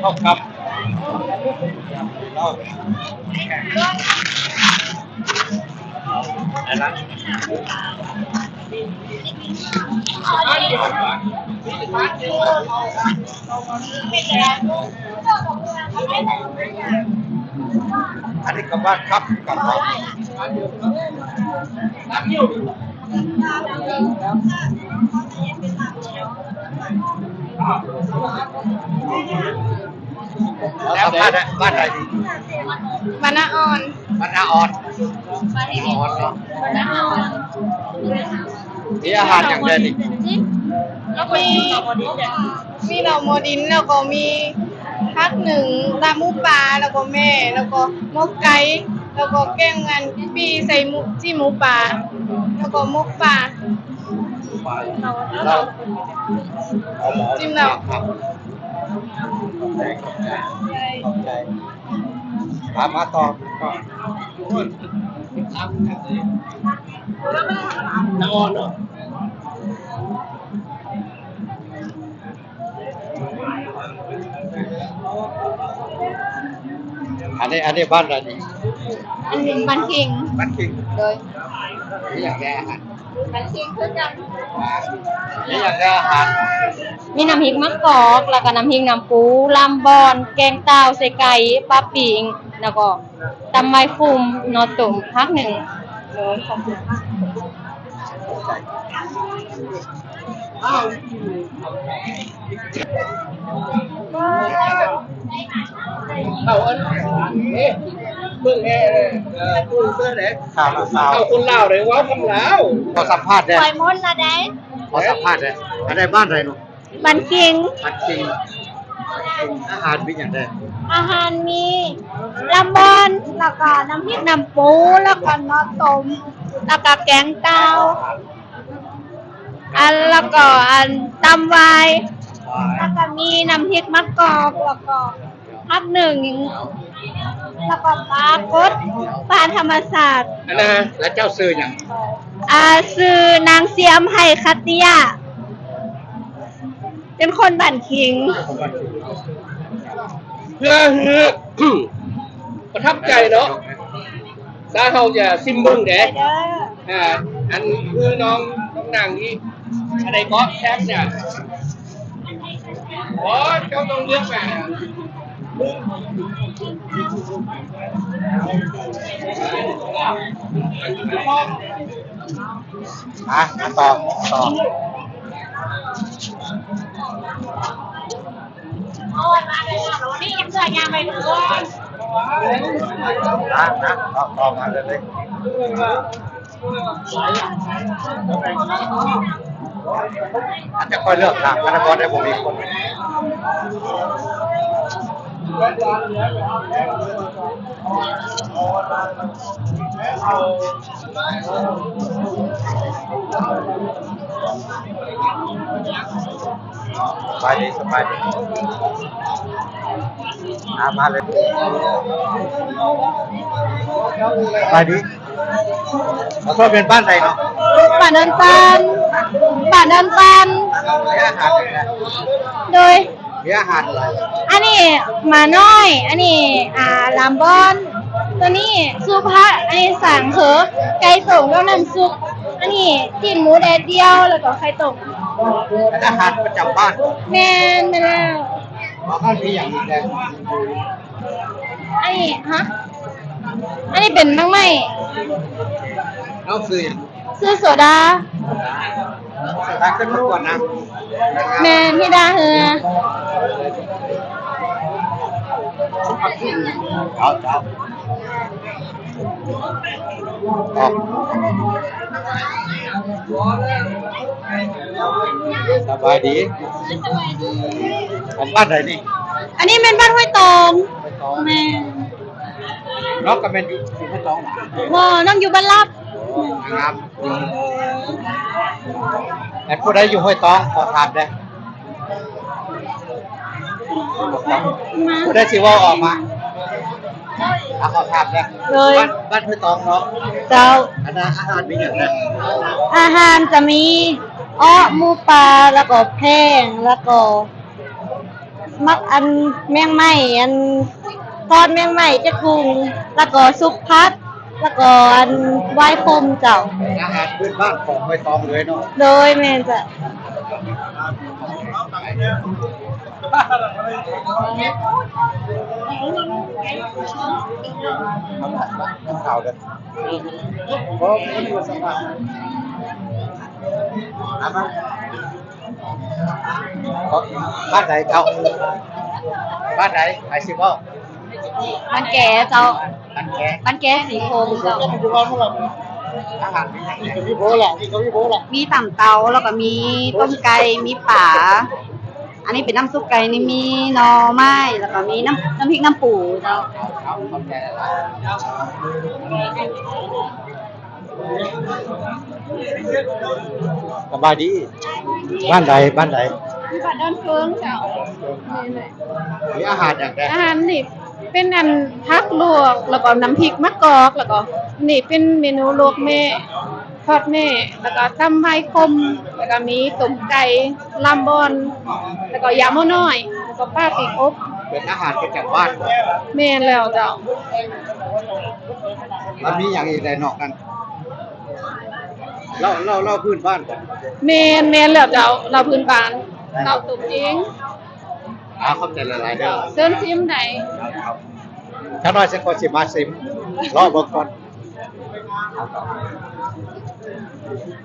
ເຂົ້າກັບເຫຼົ້າ ອັນນັ້ນ ອັນນີ້ກໍບ້ານຄັບກັນເນາະ ແລ້ວບ້ານໃດ ບ້ານໃດ? ບ້ານນາອ່ອນ ບ້ານນາອ່ອນ ບ້ານນາອ່ອນເນາະ ບ້ານນາອ່ອນ. ມີອາຫານຫຍັງແດ່ນີ້? ມີ ມີເຫຼົ້າໝໍດິນ ແລ້ວກໍມີຜັກໜຶ້ງ ລາບໝູປ່າ ແລ້ວກໍແມ່ ແລ້ວກໍໝົກໄກ່ ແລ້ວກໍແກງອັນປີ້ໃສ່ໝູ ຊີ້ນໝູປ່າ ແລ້ວກໍໝົກປາ ປາ ເຫຼົ້າ ເຫຼົ້າ ຈິ້ມເຫຼົ້າ. ຂອບໃຈ ຂອບໃຈ ຂອບໃຈ. ມາ ມາຕໍ່ ມາຕໍ່ ນາອ່ອນເນາະ. ອັນນີ້ ອັນນີ້ບ້ານໃດນີ້? ອັນນີ້ບ້ານຄິງ ບ້ານຄິງ ໂດຍ. ມີຫຍັງແດ່ອາຫານ? ບ້ານຄິງຄືກັນ ມີຫຍັງແດ່ອາຫານ? ມີນ້ຳພລິກໝາກກອກ ແລ້ວກໍນ້ຳພລິກນ້ຳປູ ລຳບອນ ແກງເຕົ່າໃສ່ໄກ່ ປາປີ້ງ ແລ້ວກໍ ຕຳໄວຂຸ່ມ ໜໍ່ຕົ້ມ ຜັກໜຶ້ງ. ໂດຍ ຂອບໃຈ. ເອົາອັນ ເອີ ເບິ່ງແດ່ ເອີ ຜູ້ເສື້ອແດງ ຂ່າວລາວຊາວ ເອົາຄົນລາວເດ້ ເວົ້າຄຳລາວ ຂໍສຳພາດແດ່ ຂ້ອຍມົນລະໄດ ຂໍສຳພາດແດ່. ອັນໃດ ບ້ານໃດເນາະ? ບ້ານຄິງ ບ້ານຄິງ. ອາຫານມີຫຍັງແດ່? ອາຫານມີລຳບອນ ແລ້ວກໍນ້ຳພລິກນ້ຳປູ ແລ້ວກໍໜໍ່ຕົ້ມ ແລ້ວກໍແກງເຕົ່າ ອັນ ແລ້ວກໍອັນ ຕຳຫວາຍ ແລ້ວກໍມີນ້ຳພລິກໝາກກອກ ແລ້ວກໍ ພັກໜຶ້ງ ແລ້ວກໍປາກົດ ປາທຳມະຊາດ. ອັນນະ ແລ້ວເຈົ້າຊື່ຫຍັງ? ອາ ຊື່ນາງຊຽມ ໄຮຄັດຕິຍາ ເປັນຄົນບ້ານຄິງ. ເພື່ອໃຫ້ປະທັບໃຈເນາະ ຊາເຮົາຈະຊິມເບິ່ງເດ້. ໄດ້ເດີ. ອ່າ ອັນຄືນ້ອງ ນ້ອງນາງນີ້ ອັນໃດເກາະແຊບເນຍ? ໂອ້ຍ ເຈົ້າຕ້ອງເລືອກມາ ອ່ະ ມາຕໍ່ ຕໍ່ ອ່ະ ອ່ະ ຕໍ່ ຕໍ່ມາເລື້ອຍໆ. ອາດຈະຄ່ອຍເລືອກທາງຄະນະກອນໄດ້ ບໍ່ມີຄົນ. ສະບາຍດີ ສະບາຍດີ ອ່າ ມາເລີຍ ສະບາຍດີ. ຂໍໂທດ ເປັນບ້ານໃດເນາະ? ບ້ານເນີນປານ ບ້ານເນີນປານ. ໂດຍ ມີອາຫານ ອັນນີ້ໝານ້ອຍ ອັນນີ້ ອ່າ ລາມບອນ ໂຕນີ້ຊຸບຜັກ ອັນນີ້ສາງເຂີ ໄກ່ຕົ້ມກັບນ້ຳຊຸບ ອັນນີ້ຊີ້ນໝູແດດດຽວ ແລ້ວກໍໄຂ່ຕົ້ມ. ເປັນອາຫານປະຈຳບ້ານ? ແມ່ນ ແມ່ນແລ້ວ. ວ່າມັນມີຫຍັງອີກແດ່? ອັນນີ້ ຮະ? ອັນນີ້ເປັນໝາກໄມ້. ນ້ອງຊື່ຫຍັງ? ຊື່ໂສດາ. ໂສດາ ຂຶ້ນມາກ່ອນນະ. ແມ່ນ ທິດາເຮືອ. ເຈົ້າ ເຈົ້າ. ສະບາຍດີ. ສະບາຍດີ. ອັນບ້ານໃດນີ້? ອັນນີ້ແມ່ນບ້ານຫ້ວຍຕອງ. ຫ້ວຍຕອງ. ແມ່ນ. ນ້ອງກໍແມ່ນຢູ່ ຢູ່ຫ້ວຍຕອງ? ບໍ່ ນ້ອງຢູ່ບ້ານລາບ. ງາມ. ແມ່ນຜູ້ໃດຢູ່ຫ້ວຍຕອງ ຂໍຖາມແດ່? ຜູ້ໃດຊິເວົ້າອອກມາ? ຂໍຖາມແດ່ ໂດຍ ບ້ານ ບ້ານຫ້ວຍຕອງເນາະ ເຈົ້າ ອັນນ່າ ອາຫານມີຫຍັງແດ່? ອາຫານຈະມີເອາະ ໝູປ່າ ແລ້ວກໍແພງ ແລ້ວກໍໝາກອັນ ແມງໄມ້ ອັນ ທອດແມງໄມ້ຈັກກຸງ ແລ້ວກໍຊຸບຜັກ ແລ້ວກໍອັນ ຫວາຍຂົມເຈົ້າ. ອາຫານພື້ນບ້ານຂອງຫ້ວຍຕອງເລີຍເນາະ. ໂດຍ ແມ່ນເຈົ້າ. ເອົາເຂົ້າເດີ ບໍ່ມີສະພາບ ເອົາມາ ບ້ານໃດເຈົ້າ? ບ້ານໃດ? ໃຜຊິເວົ້າ? ບ້ານແກເຈົ້າ. ບ້ານແກ ບ້ານແກສີໂຄມເຈົ້າ. ອາຫານມີຫຍັງແດ່? ມີໂບລະ ມີໂບລະ ມີຕຳເຕົາ ແລ້ວກໍມີຕົ້ມໄກ່ ມີປາ. ອັນນີ້ເປັນນ້ຳຊຸບໄກ່ ນີ້ມີໜໍ່ໄມ້ ແລ້ວກໍມີນ້ຳ ນ້ຳພລິກນ້ຳປູເຈົ້າ. ເອົາ ຂອບໃຈຫຼາຍໆ. ສະບາຍດີ. ບ້ານໃດ? ບ້ານໃດ? ຢູ່ບ້ານດອນເຟີງເຈົ້າ. ມີອາຫານຫຍັງແດ່? ອາຫານນີ້ເປັນອັນ ຜັກລວກ ແລ້ວກໍນ້ຳພລິກມະກອກ ແລ້ວກໍນີ້ເປັນເມນູລວກແມ້ ທອດແມ້ ແລ້ວກໍຕຳຫວາຍຂົມ ແລ້ວກໍມີຕົ້ມໄກ່ ລຳບອນ ແລ້ວກໍຢາໝໍ້ນ້ອຍ ແລ້ວກໍປາປີກອົບ. ເປັນອາຫານປະຈຳບ້ານບໍ່? ແມ່ນແລ້ວເຈົ້າ. ແລ້ວມີຫຍັງອີກແດ່ນອກນັ້ນ? ເຫຼົ້າ ເຫຼົ້າ ເຫຼົ້າພື້ນບ້ານບໍ່? ແມ່ນ ແມ່ນແລ້ວເຈົ້າ ເຫຼົ້າພື້ນບ້ານ ເຫຼົ້າຕົ້ມເອງ. ອາ ຂອບໃຈຫຼາຍໆເດີ. ເຊີນຊິມໄດ້. ຈັກໜ້ອຍສັກຄົນຊິມາຊິມ ລໍເບິ່ງກ່ອນ.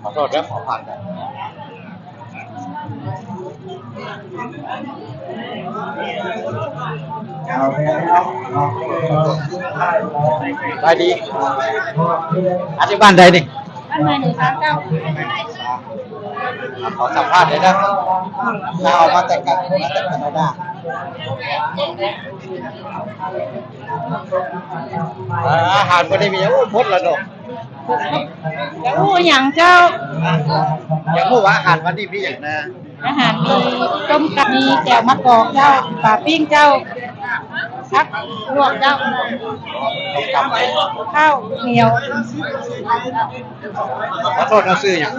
ຂໍໂທດເດີ ຂໍຜ່ານເດີ. ສະບາຍດີ. ອັນນີ້ບ້ານໃດນີ້? ບ້ານໃໝ່ໜູຊາເຈົ້າ. ຂໍສຳພາດໄດ້ເດີ. ເອົາມາແຕ່ກັນ ມາແຕ່ກັນນາ. ອາ ອາຫານມື້ນີ້ມີຫຍັງ? ໂອ້ ໝົດແລ້ວເນາະ. ຈະຮູ້ຫຍັງເຈົ້າ? ຢາກຮູ້ວ່າອາຫານວັນນີ້ມີຫຍັງແດ່? ອາຫານມີຕົ້ມກະ ມີແຈ່ວໝາກກອກເຈົ້າ, ປາປີ້ງເຈົ້າ, ຜັກລວກເຈົ້າ, ເຂົ້າໜຽວ. ຂໍໂທດເນາະ ຊື່ຫຍັງ?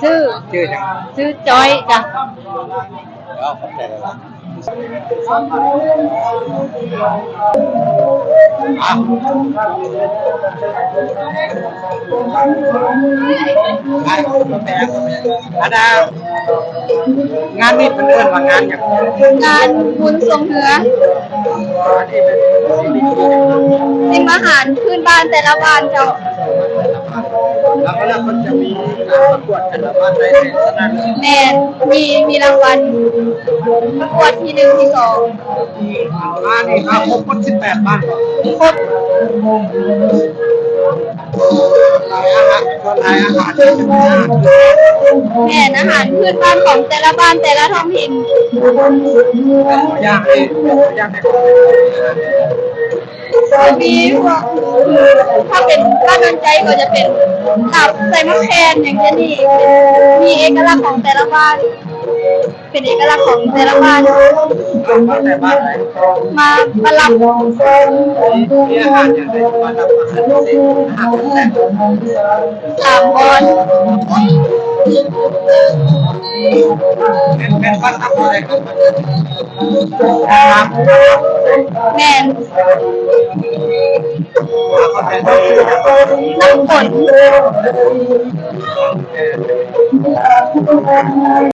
ຊື່ ຊື່ຫຍັງ? ຊື່ຈ້ອຍຈ້ະ. ເຈົ້າ ຂອບໃຈຫຼາຍໆ. ອັນນ່າ ງານນີ້ເພິ່ນເອີ້ນວ່າງານຫຍັງ? ງານບຸນຊ່ວງເຮືອ. ເປັນອາຫານພື້ນບ້ານແຕ່ລະບ້ານເຈົ້າ. ແລ້ວ ແລ້ວເພິ່ນຈະມີການປະກວດກັນລະ ບ້ານໃດຊະນະ? ແມ່ນ ມີ ມີລາງວັນປະກວດທີໜຶ່ງ ທີສອງ. ມານີ້ມາຄົບໝົດສິບແປດບ້ານບໍ່? ຄົບ. ອາຫານ ສ່ວນຫຼາຍອາຫານ ແມ່ນ ອາຫານພື້ນບ້ານຂອງແຕ່ລະບ້ານ ແຕ່ລະທ້ອງຖິ່ນ. ຢາກໃຫ້ ຢາກໃຫ້ ກໍມີພວກ ຖ້າເປັນບ້ານດອນໄຈກໍຈະເປັນລາບໃສ່ໝາກແຄນ ຫຍັງຈັ່ງຊີ້ ເປັນ ມີເອກະລັກຂອງແຕ່ລະບ້ານ ເປັນເອກະລັກຂອງແຕ່ລະບ້ານ. ມາແຕ່ບ້ານໃດ? ມາ ມາລຳ. ມີອາຫານຫຍັງໃນບ້ານລຳ ອາຫານພິເສດ ອາຫານແປກ? ສາມບອນ. ແມ່ນ ແມ່ນບ້ານລຳບໍ່ໄດ້? ແມ່ນ ນ້ຳຝົນ.